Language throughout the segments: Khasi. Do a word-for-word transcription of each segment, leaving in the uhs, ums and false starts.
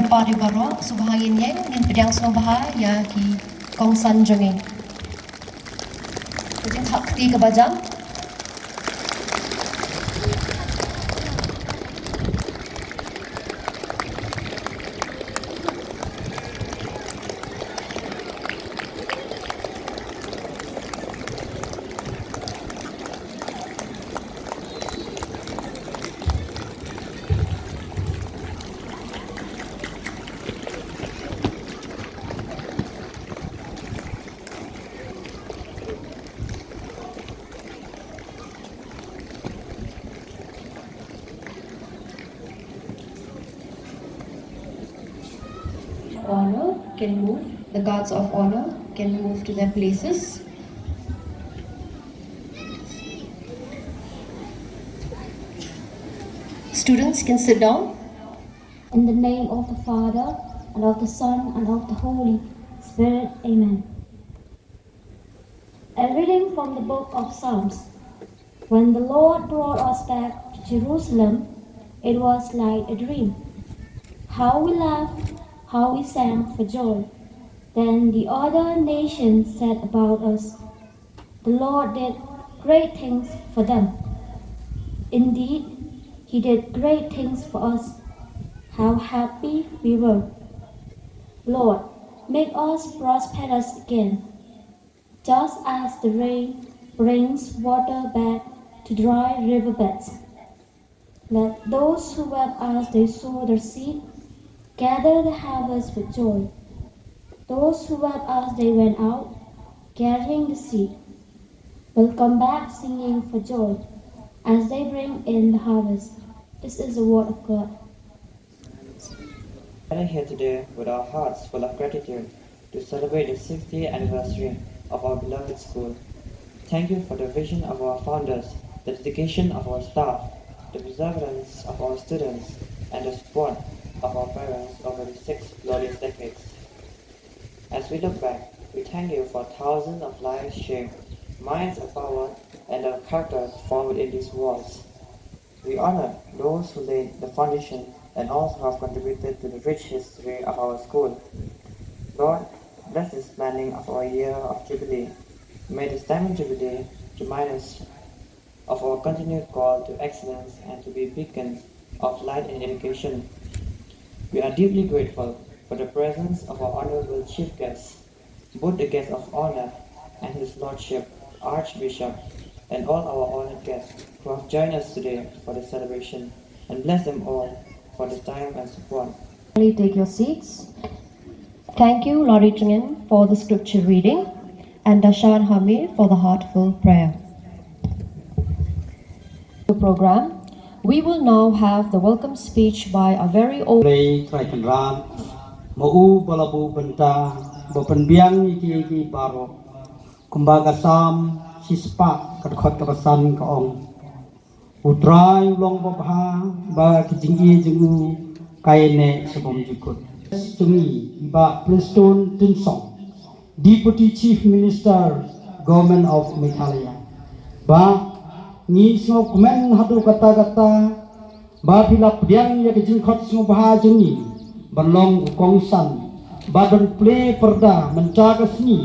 Pari baroh, sngewbha ngin ïeng, ngin pdiang sngewbha ïa ki kongsan jong ngi. Ka jingthap kti kaba jam. Honor can move, the guards of honor can move to their places. Students can sit down. In the name of the Father, and of the Son, and of the Holy Spirit. Amen. A reading from the book of Psalms. When the Lord brought us back to Jerusalem, it was like a dream. How we laughed, how we sang for joy. Then the other nations said about us, "The Lord did great things for them." Indeed, He did great things for us. How happy we were. Lord, make us prosperous again, just as the rain brings water back to dry riverbeds. Let those who wept as they sowed their seed gather the harvest with joy. Those who wept as they went out, carrying the seed, will come back singing for joy as they bring in the harvest. This is the word of God. Gathered here today with our hearts full of gratitude to celebrate the sixtieth anniversary of our beloved school. Thank you for the vision of our founders, the dedication of our staff, the perseverance of our students, and the support of our parents over the six glorious decades. As we look back, we thank you for thousands of lives shaped, minds empowered, and the characters formed within these walls. We honor those who laid the foundation and also have contributed to the rich history of our school. Lord, bless this planning of our year of Jubilee. May this diamond Jubilee remind us of our continued call to excellence and to be beacons of light in education. We are deeply grateful for the presence of our Honorable Chief Guest, both the guest of honor and His Lordship, Archbishop, and all our honored guests who have joined us today for the celebration, and bless them all for the time and support. Kindly take your seats. Thank you, Lori Tringen, for the scripture reading, and Dashan Hami for the heartfelt prayer. The program, we will now have the welcome speech by our very own Lei Trai Kynrad, ma u ba la buh bynta ba pynbiang ïa ki ïa ki baroh. Kumba ka Salm shispah ka dkhot kaba san ka ong, U Trai u long babha, ba ki jingïeit jong u ka ïaineh sha bymjukut. Jong ngi i Bah Prestone Tynsong, Deputy Chief Minister, Government of Meghalaya. Bah, ngi sngewkmen haduh katta katta ba phi la pdiang ïa ka jingkhot sngewbha jong ngi ban long u kongsan ba don plie pyrda mynta ka sngi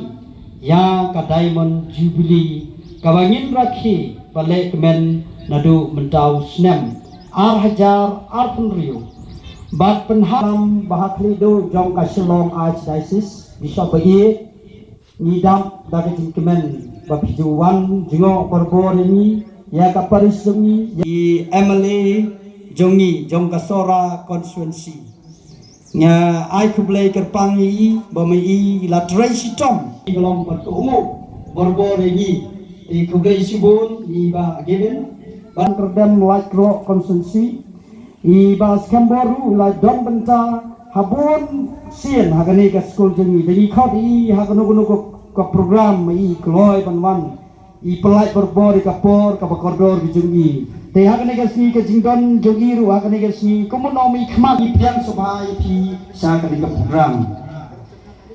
ïa ka Diamond Jubilee kaba ngin rakhe ba leh kmen naduh mynta u snem ar hajar arphew hynriew. Bad pynhap ba ha khlieh duh jong ka Shillong Archdiocese, Bishop ba ïeit, ngi dap da ka jingkmen ba phi ju wan jngoh barabor ïa ngi, ïa ka parish jong ngi, ïa i M L A jong ngi jong ka Sohra constituency. Nga ai khublei kyrpang ïa i ba ma i i la trei shitom. I long bad ka u barabor ïa ngi. I khublei shibun ïa i Bah Gavin. Ban kyrdem Laitroh constituency. I Bah Skhem bor ruh i la don bynta ha bun sien ha kane ka skul jong ngi. Te ngi khot ïa i ha kano kano ka, ka program ma i kloi ban wan. I pynlait barabor ïa ka por kaba kordor ka jong i. Te ha kane ka sngi ka jingdon jong i ruh ha kane ka sngi kumno ma i khmat i pdiang sngewbha ïa phi sha kane ka program.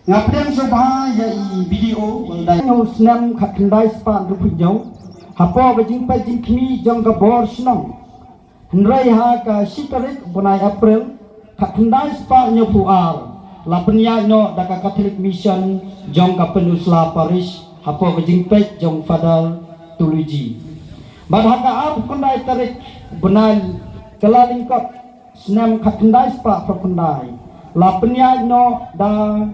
Nga pdiang sngewbha ïa i B D O, Waldai. Nga u snem khatkhyndai spah hynriewphew hynñiew. Hapoh ka jingpeit jingkhmih jong ka bor shnong. Hynrei ha ka shi tarik bnai April, khatkhyndai spah hynñiewphew ar, la pynïaid noh da ka Catholic Mission jong ka Pynursla Parish hapoh ka jingpeit jong Father Tuluji. Bad ha ka arphew khyndai tarik bnai Kyllalyngkot snem khatkhyndai spah phraphew khyndai, la pynïaid noh da,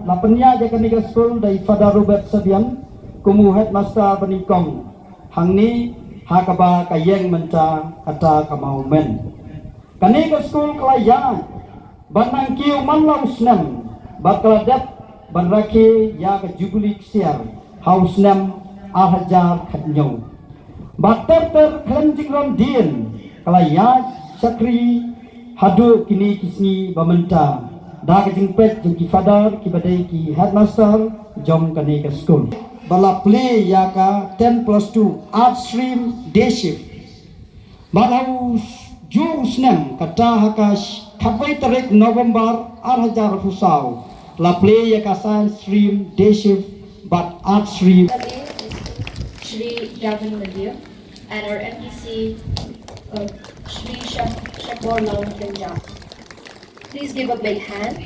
la pynïaid ïa kane ka skul da i Father Robert Sabian kum u headmaster banyngkong hangne, ha kaba ka ïeng mynta kata ka Mawmen. Kane ka skul ka la ïaid ban nang kiew man la u snem, bad ka la dep ban rakhe ïa ka Jubili Ksiar ha u snem ar hajar khathynñiew. Bad ter ter khlem jingrong dien ka la ïaid shakri haduh kine ki sngi ba mynta da ka jingpeit jong ki Father kiba dei ki headmaster jong kane ka skul. Ba la plie ïa ka ten plus two Arts Stream Day Shift. Bad ha u s-, juh u snem, kata ha ka sh-, khatwei tarik November ar hajar arphew saw, la plie ïa ka Science Stream Day Shift bad Arts Stream. Shri Gavin Malia and our M D C, uh, Shri Sham-, Shamborlal Kynjah. Please give a big hand.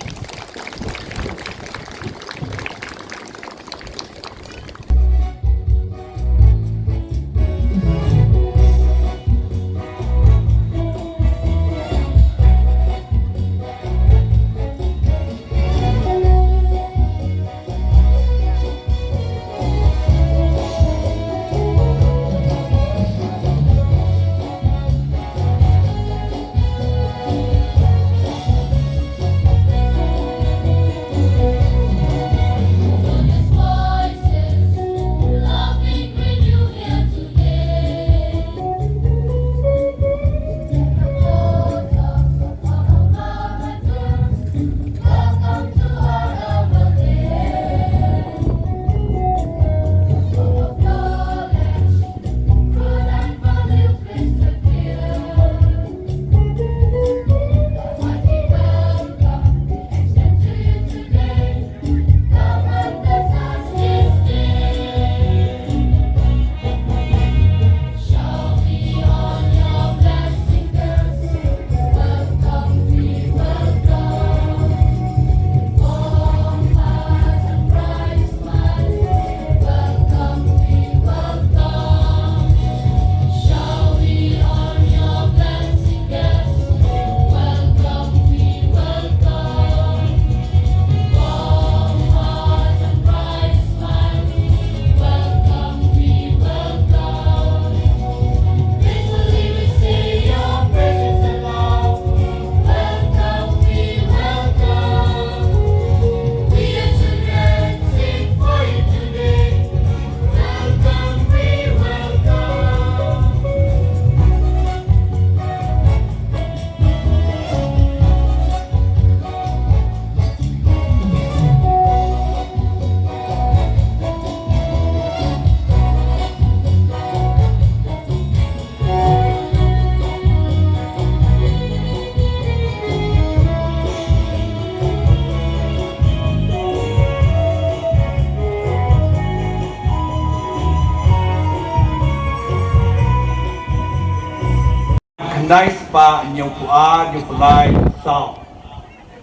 Khyndai spah hynñiewphew ar, hynñiewphew lai, saw.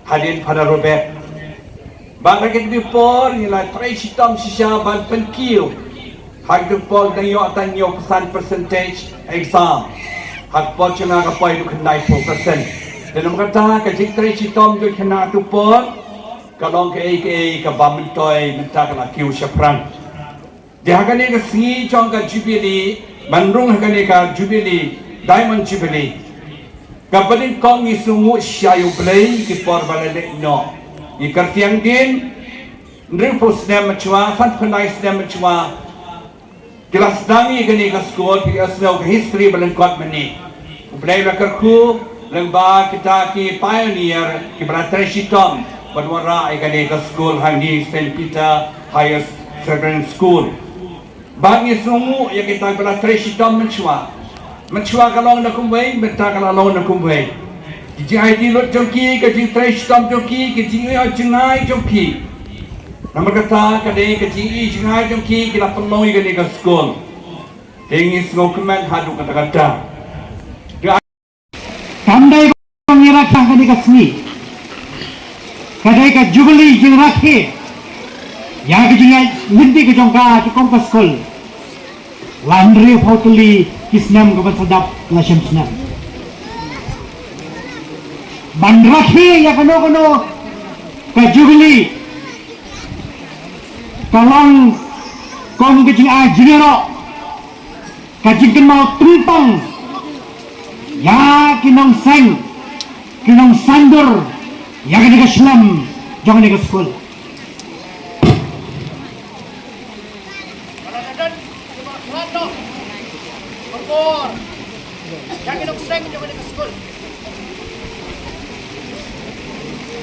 Hadien Father Robert. Bad ha kine ki por ngi la trei shitom shisha ban pynkiew. Ha kine ki por dang ïoh tang hynñiewphew san percentage exam. Ha ka por jong nga ka poi haduh khyndaiphew percent. Te namar kata ka jingtrei shitom jong kane ka por ka long kaei kaei kaba myntoi mynta ka la kiew shaphrang. Te ha kane ka sngi jong ka Jubilee, ban rung ha kane ka Jubilee, Diamond Jubilee. Kaba nyngkong ngi sngewnguh sha U Blei ïa ki por ba la leit noh. Ngi kyrtiang dien, hynriewphew snem mynshuwa, sanphew lai snem mynshuwa. Ki la sdang ïa kane ka skul, phi ïohsngew ka history ba lyngkot mynne. U Blei u la kyrkhu lyngba kita ki pioneer kiba la trei shitom ban wanrah ïa kane ka skul hangne, Saint Peter Higher Secondary School. Bad ngi sngewnguh ïa kita kiba la trei shitom mynshuwa. Mynshuwa ka long na kumwei, mynta ka la long na kumwei. Ki jingaiti lut jong ki, ka jingtrei shitom jong ki, ka jingïoh jngai jong ki. Namar kata ka dei ka jingïoh jngai jong ki, ki la pynlong ïa kane ka skul. Te ngi sngewkmen haduh katta katta. Kam dei ba ngi rakhe ha kane ka sngi. Ka dei ka jubili jingrakhe ïa ka jingïaid lynti ka jong ka ki kong ka skul. La hynriewphew tylli ki snem ka ban sa dap la shem snem. Ban rakhe ïa kano kano ka jubili ka long kum ka jingai jingïaroh, ka jingkynmaw tyngtang ïa ki nongseng, ki nongsaiñdur ïa kane ka shlem jong kane ka skul.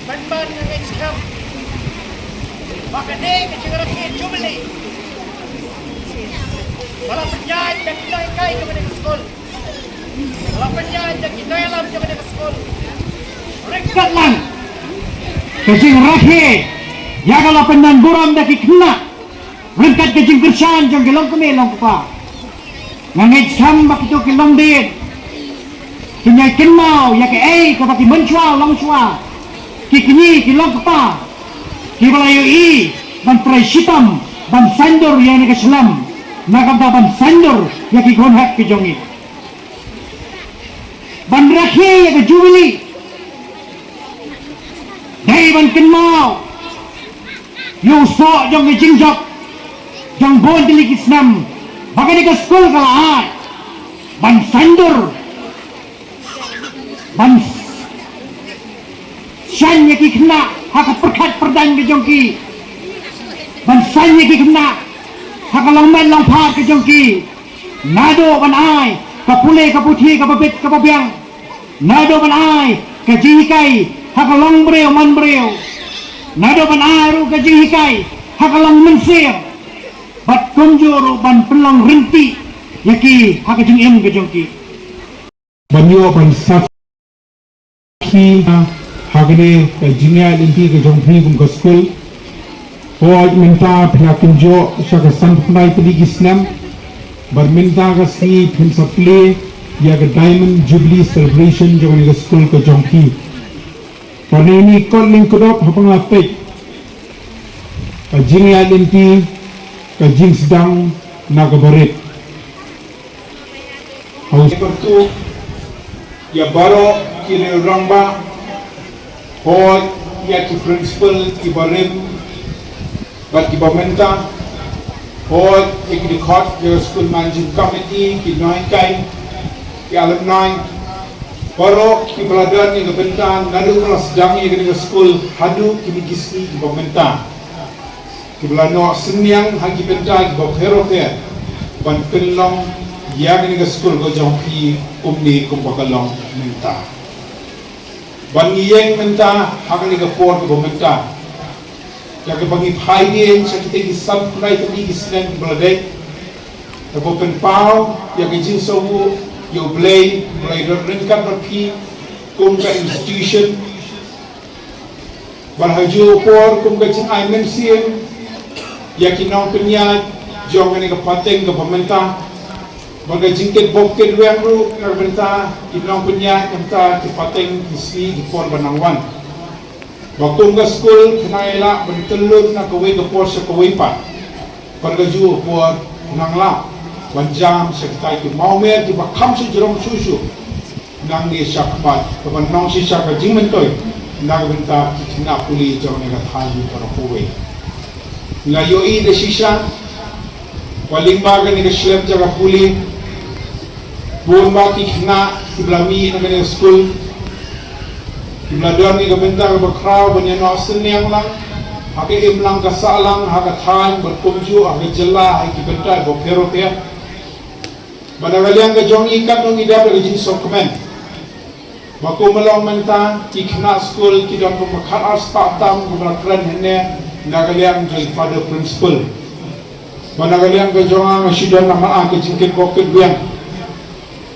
Ban ban nga ngeit skhem ba kane ka jingrakhe jubili ba la pynïaid da ki nonghikai jong kane ka skul, ba la pynïaid da ki nongïalam jong kane ka skul, ryngkat lang ka jingrakhe ïa ka la pynban burom da ki khynnah ryngkat ka jingkyrshan jong ki longkmie longkpa. Nga ngeit skhem ba kito ki longdien kin ïai kynmaw ïa kaei kaba ki mynshuwa longshuwa, ki kñi ki longkpa kiba la ïohi ban trei shitom ban saiñdur ïa kane ka shlem, na ka bynta ban saiñdur ïa ki khun hep ki jong ngi. Ban rakhe ïa ka jubili dei ban kynmaw ïa u soh jong ka jingjop jong bun tylli ki snem ba kane ka skul ka la ai ban saiñdur, ban shaiñ ïa ki khynnah ha ka pyrkhat pyrdaiñ ka jong ki, ban shaiñ ïa ki khynnah ha ka longmet longphad ka jong ki. Naduh ban ai ka pule ka puthi kaba bit kaba biang, naduh ban ai ka jinghikai ha ka longbriew manbriew, naduh ban ai ruh ka jinghikai ha ka long mynsiem, bad kumjuh ruh ban pynlong rynti ïa ki ha ka jingim ka jong ki. Ban ïoh ban sah ki ha kane ka jingïaid lynti ka jong phi kum ka skul. Hooid mynta phi la kynjoh sha ka sanphew khyndai tylli ki snem, bad mynta ka sngi phin sa plie ïa ka Diamond Jubilee Celebration jong kane ka skul ka jong phi. Kane ni kot lyngkdop haba nga peit ka jingïaid lynti, ka jingsdang na ka barit. Hau pyrtuh ïa baroh ki riew rangbah, hooid ïa ki principal kiba rim bad kiba mynta, hooid ïa ki dkhot ïa ka school managing committee, ki nonghikai, ki alumni, baroh kiba la don ïa ka bynta naduh ba la sdang ïa kane ka skul haduh kine ki sngi kiba mynta. Kiba la noh synñiang ha ki bynta kiba pher bapher ban pynlong ïa kane ka skul ka jong phi kumne kumba ka long mynta. Ban ngi ïeng mynta ha kane ka por kaba mynta, ïa kaba ngi phai biang sha kita ki sanphew khyndai tylli ki snem kiba la dep, kaba pynpaw ïa ka jingsngewnguh ïa U Blei ba la ïadon ryngkat bad phi kum ka institution. Bad ha kajuh ka por kum ka jingai mynsiem ïa ki nongpynïaid jong kane ka pateng kaba mynta, bad ka jingkitbok kitweng ruh na ka bynta ki nongpynïaid na ka bynta ki pateng, ki sngi, ki por ba nang wan. Ba kum ka skul phin nang ïalah ban kyllon na kawei ka por sha kawei pat. Bad kajuh ka por nang lah ban jam sha kitai ki mawmer kiba kham shu jrong shuh shuh nangne shakhmat, kaban long shisha ka jingmyntoi na ka bynta ki khynnah pule jong kane ka thaiñ baroh kawei. Nga ïohi da shisha ba lyngba kane ka shlem jaka pule, bun bah ki khynnah kiba la mih na kane ka skul, kiba la don ïa ka bynta kaba khraw ban ïa noh synñiang lang ha ka imlang ka sahlang, ha ka thaiñ bad kumjuh ha ka jylla, ha ki bynta bapher bapher. Bad na ka liang ka jong ngi katno ngi dap da ka jingsngewkmen ba kum ka long mynta ki khynnah skul ki don kumba khatar spah tam kiba la kren hangne na ka liang jong i Father Principal. Bad na ka liang ka jong nga, nga shu don namar ka jingkitbok kitweng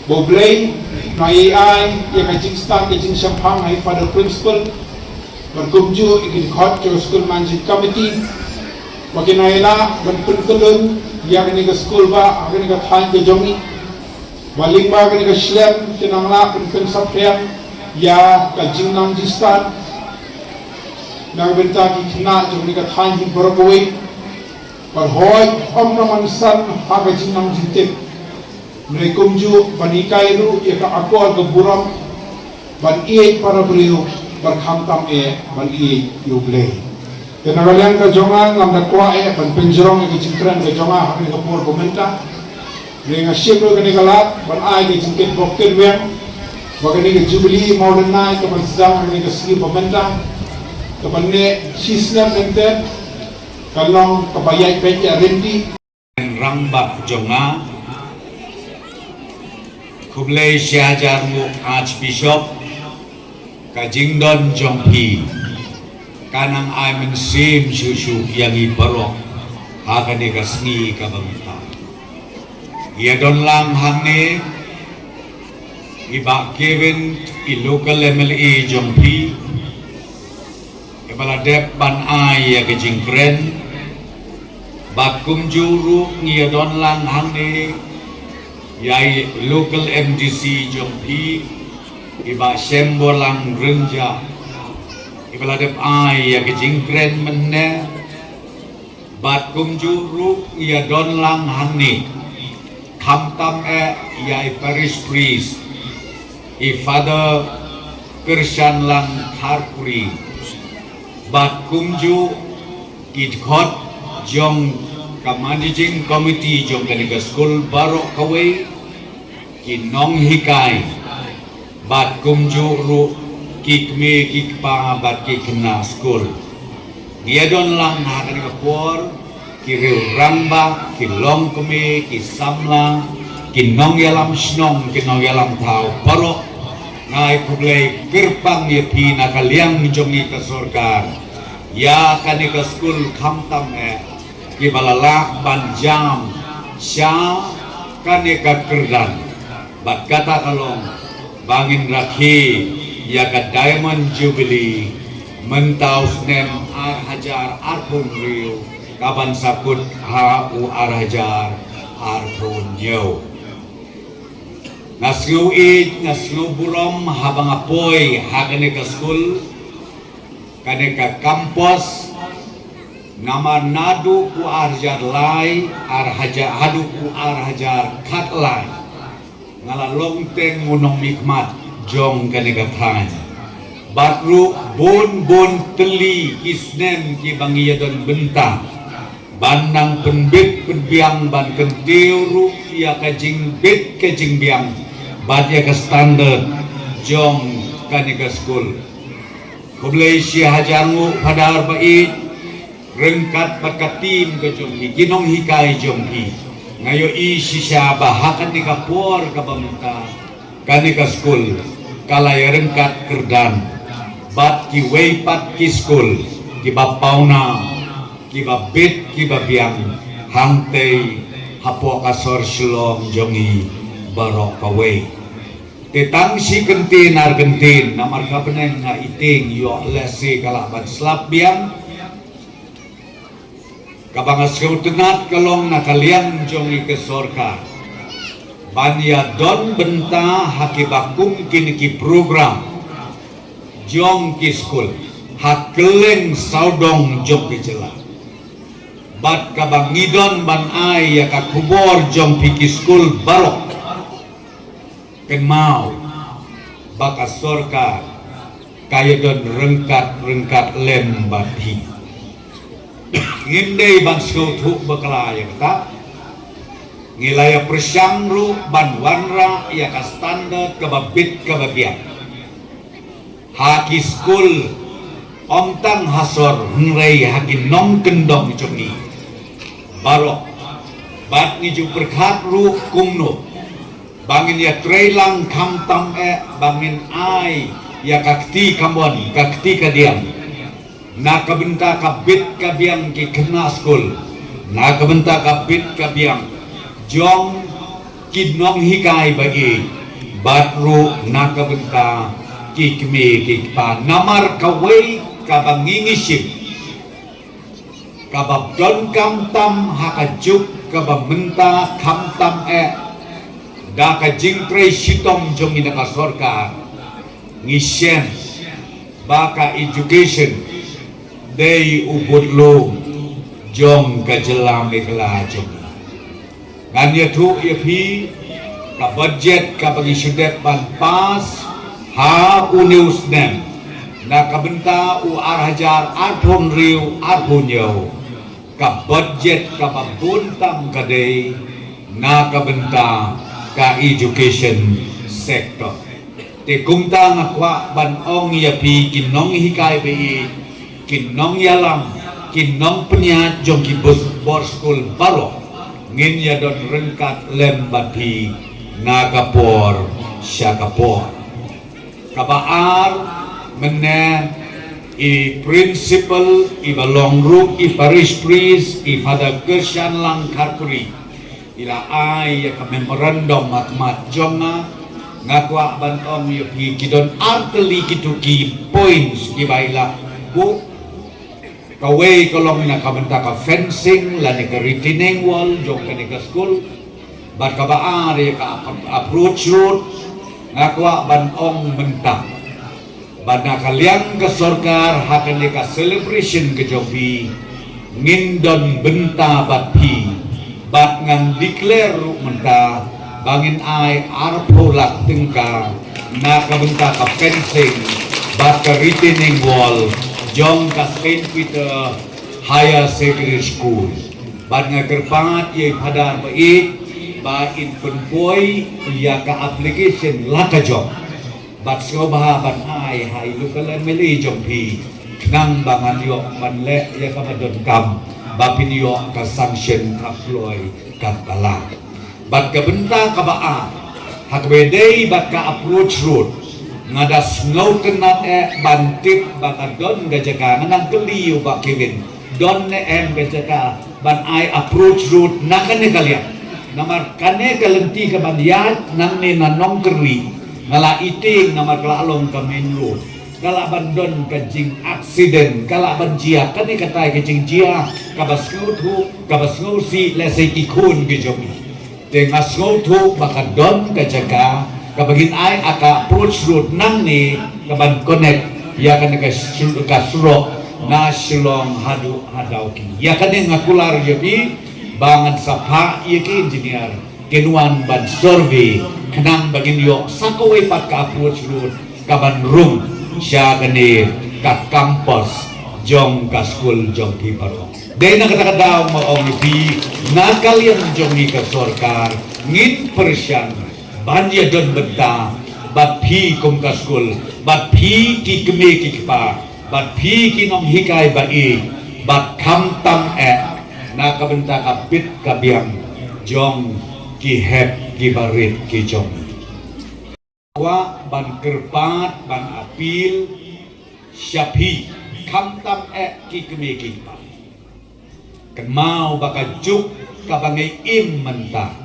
ba U Blei u nang ïai ai ïa ka jingstad ka jingshemphang ha i Father Principal bad kumjuh ïa ki dkhot jong ka School Managing Committee ba kin nang ïalah ban pynkyllon ïa kane ka skul ba ha kane ka thaiñ ka jong ngi. Ba lyngba kane ka shlem kin nang lah ban pynsaphriang ïa ka jingnang jingstad Na ka bynta ki khynnah jong kane ka thaiñ hi baroh kawei, ban hoi kham ka man san ha ka jingnang jingtip. Hynrei kumjuh ban hikai ruh ïa ka akor ka burom ban ïeit para briew, bad khamtam eh ban ïeit ïa U Blei. Te na ka liang ka jong nga, ngam da kwah eh ban pynjrong ïa ka jingkren ka jong nga ha kane ka por ba mynta. Hynrei nga shim ruh kane ka lad ban ai ka jingkitbok kitweng ba kane ka Jubili Mawlynnai ka ban sdang ha kane ka sngi ba mynta, ka ban neh shisnem lynter, ka long kaba ïaid beit ïaryntih. Rangbah jong nga, khublei shi hajar nguh Archbishop. Ka jingdon jong phi ka nang ai mynsiem shuh shuh ïa ngi baroh ha kane ka sngi kaba mynta. Ïa don lang hangne i Bah Kevin, i local M L A jong phi, iba la dep ban ai ïa ka jingkren. Bad kumjuh ruh ngi ïa don lang hangne ïa i local M D C jong phi, i Bah Shemborlang Rynjah, iba la dep ai ïa ka jingkren mynne. Bad kumjuh ruh ngi ïa don lang hangne khamtam eh ïa i parish priest, i Father Kyrshanlang Kharkuri. Bad kumjuh ki dkhot jong ka managing committee jong kane ka skul baroh kawei, ki nonghikai, bad kumjuh ruh ki kmie ki kpa bad ki khynnah skul. Ngi ïa don lang ha kane ka por, ki riew rangbah, ki longkmie, ki samla, ki nongïalam shnong, ki nongïalam thaw baroh, nga ai khublei kyrpang ïa phi na ka liang jong ngi ka sorkar. Ïa kane ka skul khamtam eh kiba la lah ban jam sha kane ka kyrdan. Bad kata ka long ba ngin rakhe ïa ka Diamond Jubilee mynta u snem ar hajar arphew hynriew, ka ban sa kut ha u ar hajar arphew hynñiew. Nga sngew ïeit, nga sngew burom haba nga poi ha kane ka skul, kane ka kampus, namar naduh u ar hajar lai, ar hajar, haduh u ar hajar khatlai, nga la long teng u nongmihkhmat jong kane ka thaiñ. Bad ruh bun bun tylli ki snem kiba ngi ïa don bynta ban nang pynbit pynbiang, ban kyntiew ruh ïa ka jingbit ka jingbiang bad ïa ka standard jong kane ka skul. Khublei shi hajar nguh Phadar ba ïeit, ryngkat bad ka team ka jong phi, ki nonghikai jong phi. Nga ïohi shisha ba ha kane ka por kaba mynta, kane ka skul ka la ïa ryngkat kyrdan bad kiwei pat ki skul kiba pawnam, kiba bit kiba biang hangtei hapoh ka sor Shillong jong ngi baroh kawei. Te tang shi kyntien ar kyntien, namar ka bneng nga ïa tieng ïoh lehse ka lah ban slap biang. Kaba nga sngewtynnat ka long na ka liang jong ngi ka sorkar ban ïa don bynta ha kiba kum kine ki program jong ki skul ha kylleng sawdong jong ka jylla. Bad kaba ngi don ban ai ïa ka khubor jong phi ki skul baroh, kynmaw ba ka sorkar ka ïa don ryngkat ryngkat lem bad phi. Ngim dei ban sngewthuh bakla ïa kata. Ngi la ïa pyrshang ruh ban wanrah ïa ka standard kaba bit kaba biang ha ki skul, ym tang ha sor hynrei ha ki nongkyndong jong ngi baroh. Bad ngi ju pyrkhat ruh kumno ba ngin ïa trei lang khamtam eh ba ngin ai ïa ka kti kamon ka kti kadiang na ka bynta ka bit ka biang ki khynnah skul, na ka bynta ka bit ka biang jong ki nonghikai ba ïeit, bad ruh na ka bynta ki kmie ki kpa. Namar kawei kaba ngi ngi shim, kaba donkam tam ha ka juk kaba mynta khamtam eh da ka jingtrei shitom jong ngi na ka sorkar, ngi shem ba ka education Dei u budlum jong ka jylla Meghalaya jong ngan ïathuh ïa phi ka budget kaba ngi shu dep ban pass ha une u snem na ka bynta u ar hajar arphew hynriew arphew hynñiew. Ka budget kaba bun tam ka dei na ka bynta ka education sector. Te kumta nga kwah ban ong ïa phi ki nonghikai ba ïeit, ki nongïalam, ki nongpynïaid jong ki bor skul baroh, ngin ïa don ryngkat lem bad phi na ka por sha ka por. Kaba ar, mynne i principal, i ba long ruh i parish priest, i Father Kirshan Lang Kharpuri, i la ai ïa ka memorandum ha khmat jong nga. Nga kwah ban ong ïa phi ki don ar tylli kitu ki points kiba i la buh. Kawei ka long na ka bynta ka fencing lane ka retaining wall jong kane ka skul. Bad kaba ar ïa ka ap-, approach road. Nga kwah ban ong mynta ba na ka liang ka sorkar ha kane ka celebration ka jong phi ngin don bynta bad phi. Bad ngan declare ruh mynta ba ngin ai arphew lak tyngka na ka bynta ka fencing bad ka retaining wall jong ka Saint Peter Higher Secondary School. Bad nga kyrpad ïa i Phadar ba ïeit ba in pynpoi ïa ka application la ka jong. Bad sngewbha ban ai ha i local M L A jong phi khnang ba ngan ïoh ban leh ïa kaba donkam ba phin ïoh ka sanction ka kloi ka la. Bad ka bynta kaba ar ha kaba dei bad ka approach road, nga da sngewtynnat eh ban tip ba ka don ka jaka, nga nang kylli ïa u Bah Kevin, don ne em ka jaka ban ai approach road na kane ka liang. Namar kane ka lynti kaban ïaid nangne na Nongkyrwi, nga la ïa tieng namar ka la long ka main road. Ka lah ban don ka jing accident, ka lah ban jia kane katai ka jingjia kaba sngewthuh, kaba sngewsih lehse ki khun ki jong ngi. Te nga sngewthuh ba ka don ka jaka kaba ngin ai ha ka approach road nangne kaban connect ïa kane ka shu-, ka surok na Shillong haduh ha Dawki. Ïa kane nga kular ïa phi ba ngan sa phah ïa ki engineer kin wan ban survey khnang ba ngin ïoh sa kawei pat ka approach road kaban rung sha kane ka campus jong ka skul jong phi baroh. Dei na kata ka daw ma ong ïa phi na ka liang jong ngi ka sorkar ngin pyrshang ban ïa don bynta bad phi kum ka skul, bad phi ki kmie ki kpa, bad phi ki nonghikai ba ïeit, bad khamtam eh na ka bynta ka bit ka biang jong ki hep ki barit ki jong ngi. Kwah ban kyrpad ban appeal sha phi khamtam eh ki kmie ki kpa. Kynmaw ba ka juk kaba ngi im mynta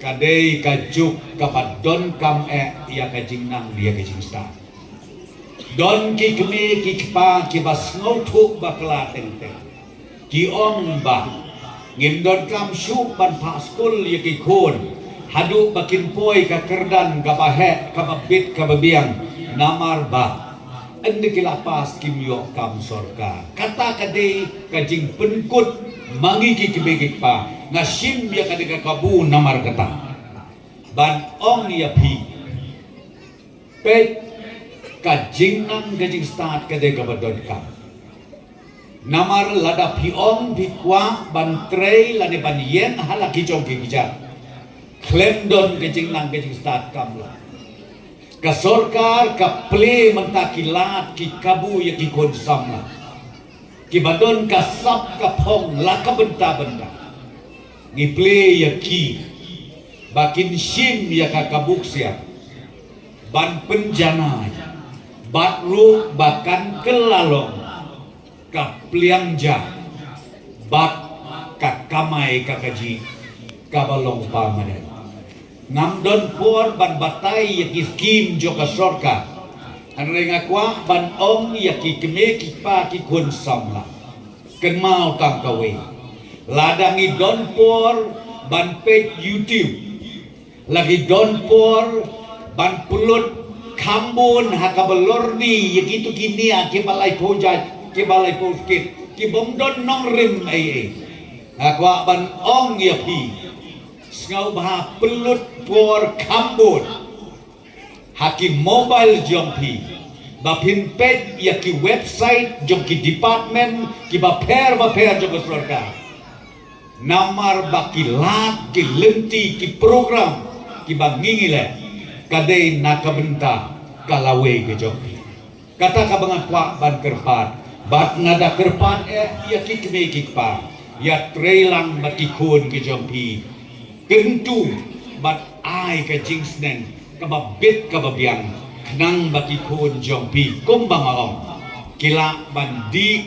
ka dei ka juk kaba donkam eh ïa ka jingnang ïa ka jingstad. Don ki kmie ki kpa kiba sngewthuh bakla teng teng. Ki ong ba ngim donkam shuh ban phah skul ïa ki khun haduh ba kin poi ka kyrdan kaba heh kaba bit kaba biang namar ba ynda ki la pass kim ïoh kam sorkar. Kata ka dei ka jingpynkut ma ngi ki kmie ki kpa. Nga shim ïa ka dei ka kabu namar kata ban ong ïa phi. Peit ka jingnang ka jingstad ka dei kaba donkam. Namar lada phi ong phi kwah ban trei lane ban ïeng ha la ki jong ki kjat khlem don ka jingnang ka jingstad kam lah. Ka sorkar ka plie mynta ki lad ki kabu ïa ki khun samla kiba don ka sap ka phong la ka bynta bynta. Ngi plie ïa ki ba kin shim ïa ka kabu ksiar ban pynjanai bad ruh ba kan kylla long ka pliang ja bad ka kamai ka kajih kaba long permanent. Ngam don por ban batai ïa ki skim jong ka sorkar. Hynrei nga kwah ban ong ïa ki kmie ki kpa ki khun samla, kynmaw tang kawei. Lada ngi don por ban peit YouTube, la ngi don por ban pynlut kham bun ha kaba lorni ïa kitu ki nia kiba laiphew jait Ki ba lai pos kit, ki bym don nongrim ei ei. Nga kwah ban ong ïa phi, sngewbha pynlut por kham bun ha ki mobile jong phi ba phin peit ïa ki website jong ki department ki bapher bapher jong ka sorkar. Namar ba ki lad, ki lynti, ki program ki ba ngi ngi leh, ka dei na ka bynta ka lawei ka jong phi. Kata ka ba nga kwah ban kyrpad, bad nga da kyrpad eh ïa ki kmie ki kpa, ïa trei lang bad ki khun ki jong phi. Kyntu bad ai ka jingsneng ka ba bit ka ba biang, khnang ba ki khun jong phi, kum ba nga ong, ki lah ban dih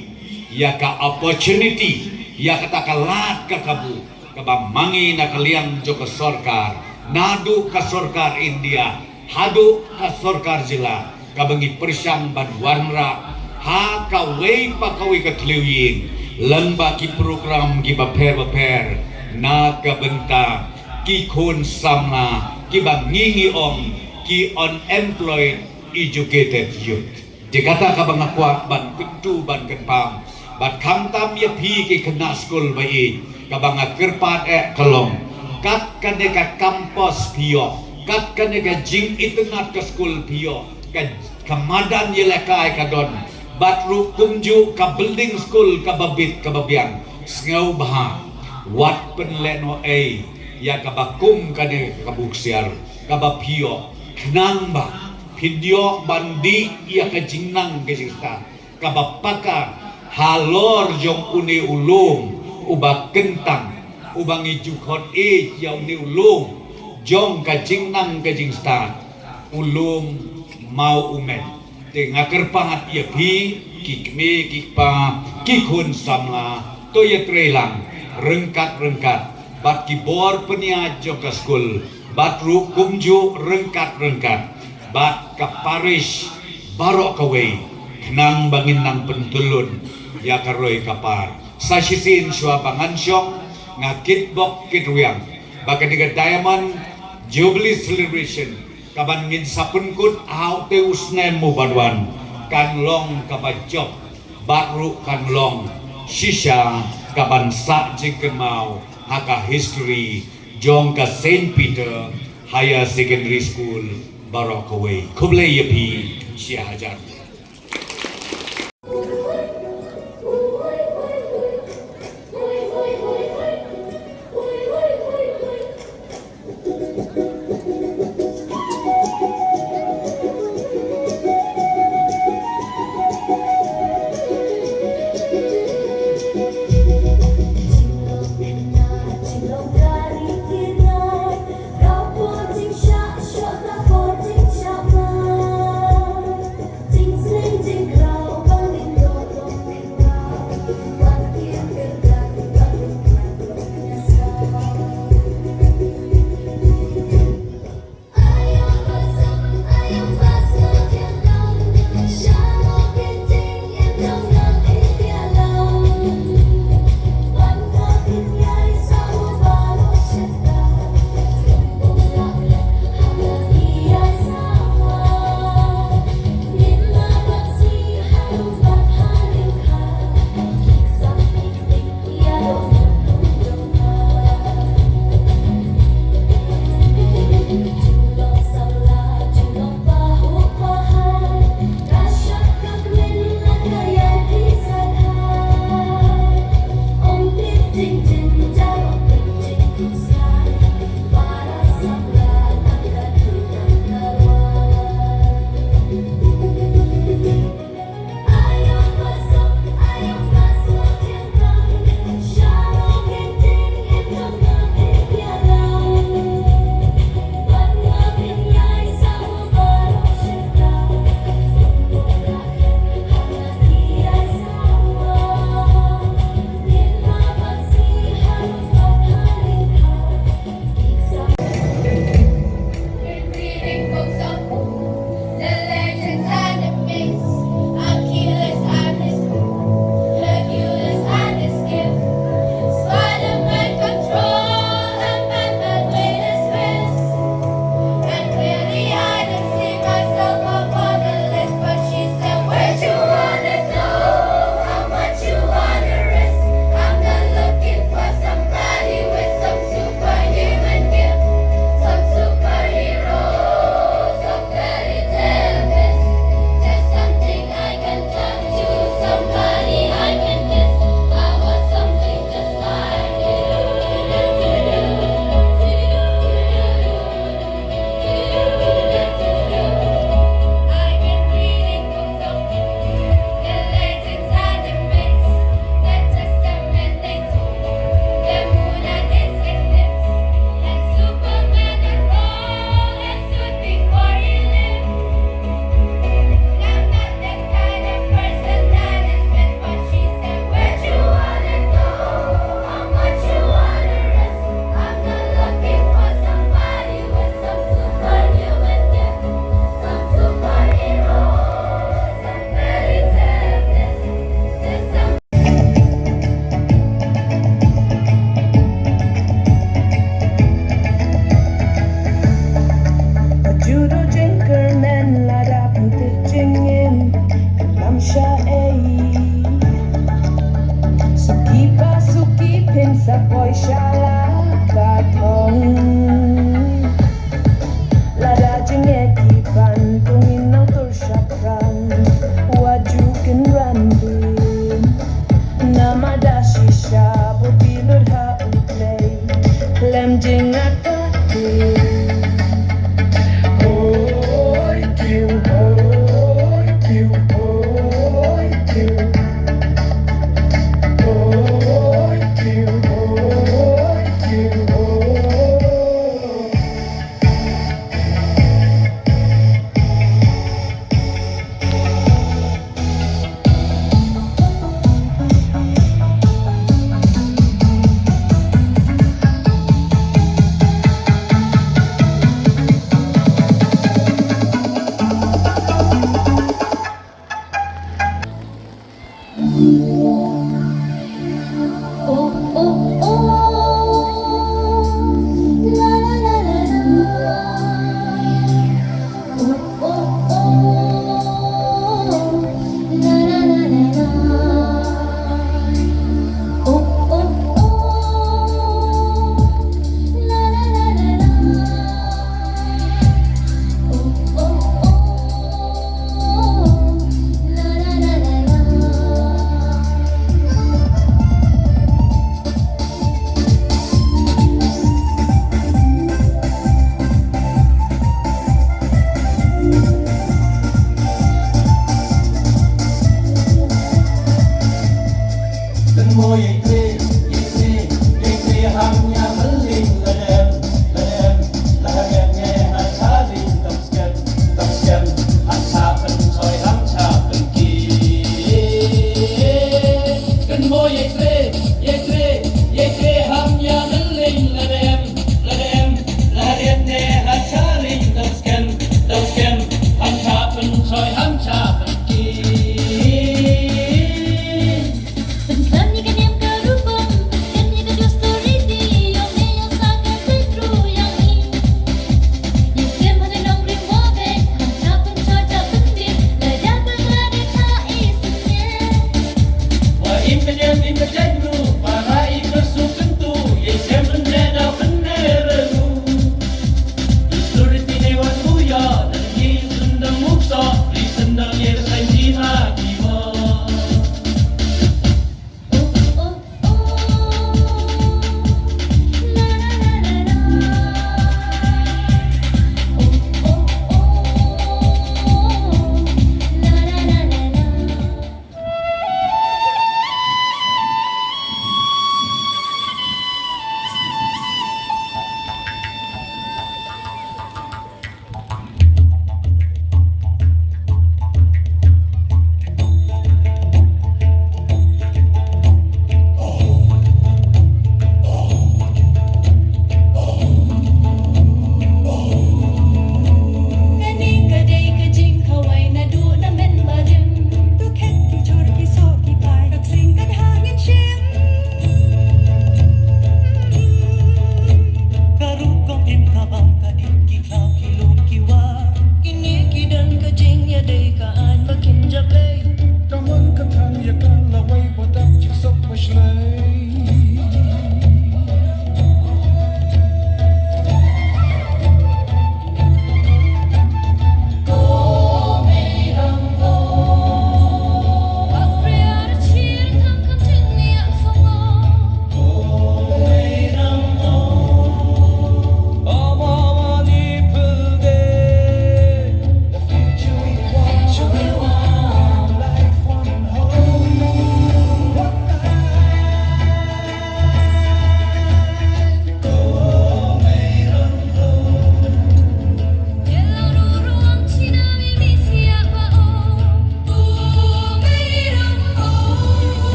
ïa ka opportunity, ïa kata ka lad ka kabu ka ba ma ngi na ka liang jong ka sorkar, naduh ka sorkar India haduh ka sorkar jylla, ka ba ngi pyrshang ban wanrah ha kawei pa kawei ka thliew ïing, lyngba ki program ki bapher bapher na ka bynta ki khun samla ki ba ngi ngi ong ki unemployed educated youth. Te kata ka ba nga kwah ban kyntu ban kyrpad, bad khamtam ïa phi ki khynnah skul ba ïeit, ka ba nga kyrpad eh ka long, kat kane ka campus phi ïoh, kat kane ka jingitynnad ka skul phi ïoh, ka, ka madan ïalehkai ka don, bad ruh kumjuh ka building skul ka ba bit ka ba biang, sngewbha wat pynlehnohei ïa ka ba kum kane ka kabu ksiar ka ba phi ïoh, khnang ba phin ïoh ban dih ïa ka jingnang ka jingstad ka ba paka halor jong une u lum u ba kyntang, u ba ngi ju khot ïa une u lum jong ka jingnang ka jingstad, u lum Mawumen. Te nga kyrpad ïa phi ki kmie ki kpa, ki khun samla, to ïa trei lang ryngkat ryngkat bad ki bor pynïaid jong ka skul, bad ruh kumjuh ryngkat ryngkat bad ka parish baroh kawei, khnang ba ngin nang pyntyllun ïa ka roi ka par. Sa shisien shuwa ba ngan shong, nga kitbok kitrwiang ba kane ka Diamond Jubilee Celebration ka ban ngin sa pynkut ha utei u snem u ban wan, kan long ka ba jop bad ruh kan long shisha ka ban sah jingkynmaw ha ka history jong ka Saint Peter Higher Secondary School baroh kawei. Khublei ïa phi shi hajar.